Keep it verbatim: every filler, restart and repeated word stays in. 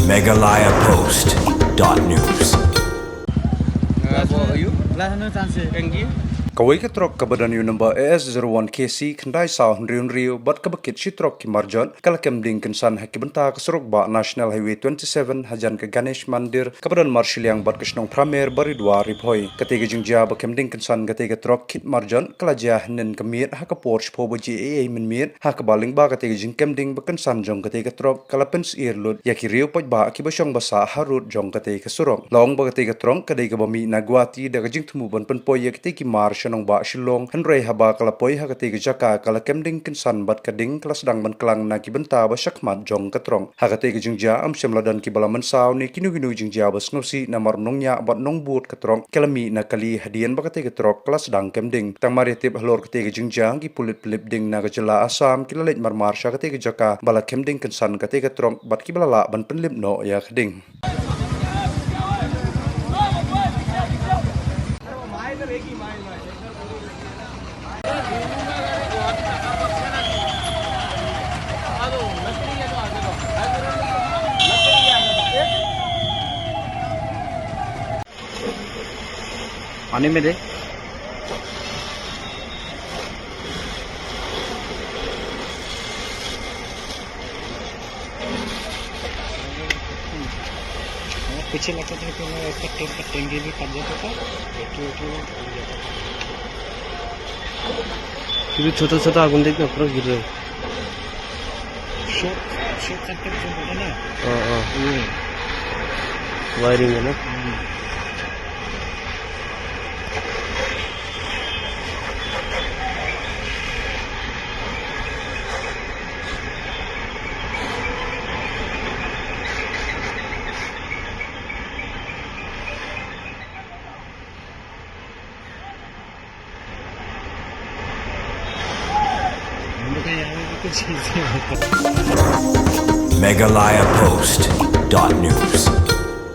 Meghalaya Post dot news. Kawei ka trok kaba don ïa u nombar A S zero one K C khyndai saw hynriew hynriew bad kaba kit shi trok ki marjan ka la kem ding kynsan ha ki bynta ka surok bah National Highway twenty-seven hajan ka Ganesh Mandir kaba don marshiliang bad ka shnong Pramer Baridua Ri Bhoi. Katei ka jingjia ba kem ding kynsan katei ka trok kit marjan ka la jia hynnin ka miet ha ka por shiphew baje eiei mynmiet, ha kaba lyngba katei ka jingkem ding ba kynsan jong katei ka trok ka la pynsyier lut ïa ki riew paidbah kiba shong ba sah harud jong katei ka surok. La ong ba katei ka trok ka dei kaba mih na Guwahati da ka jingthmu ban pynpoi ïa katei ki mar sha nongbah Shillong, hynrei haba ka la poi ha katei ka jaka ka la kem ding kynsan bad ka ding ka la sdang ban klang na ki bynta ba shakhmat jong ka trok. Ha katei ka jingjia ym shym la don kiba la mynsaw ne kino kino jingjia ba sngewsih namar u nongñiah bad nongbud ka trok ki la mih na kali hadien ba katei ka trok ka la sdang kem ding. Tang mar ïa tip halor katei ka jingjia, ki pulit pynlip ding na ka jylla Assam ki la leit marmar sha katei ka jaka ba la kem ding kynsan katei ka trok bad kiba la lah ban pynlip noh ïa ka ding. पानी में दे। पीछे लगता था कि मैं इसका टेंगे भी फट जाता था। ये भी छोटा छोटा आगुन देखना, पूरा गिर रहे। शॉर्ट, शॉर्ट सर्किट जो होता है ना, हाँ, हाँ। वो है। वायरिंग है ना? हम्म। Meghalaya Post dot news.